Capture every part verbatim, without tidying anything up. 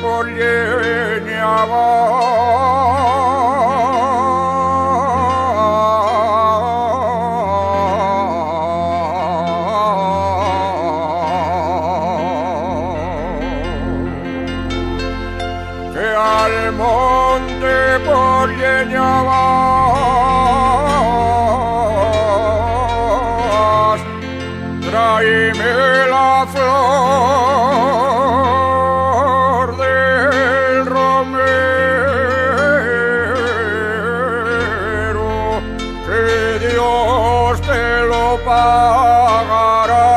Por lleña vas, que al monte por lleña vas. Tráeme la flor del romero, que Dios te lo pagará.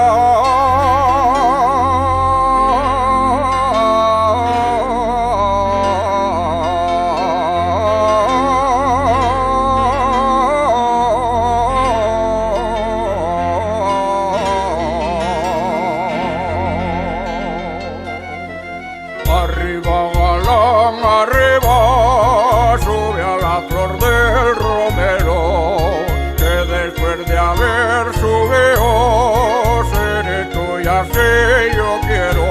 Arriba, galán, arriba, sube a la flor del romero, que después de haber subido, seré tuya si yo quiero.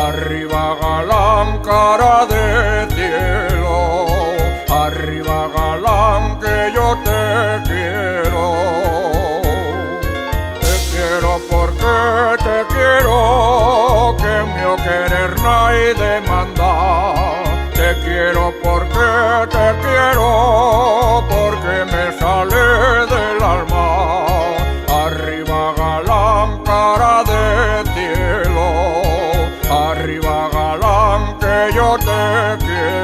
Arriba, galán, cara de cielo, arriba, galán, que yo te quiero. Te quiero porque te quiero, que mio querer nai demanda. Te quiero porque te quiero, porque me sale del alma. Arriba, galán, cara de cielo, arriba, galán, que yo te quiero.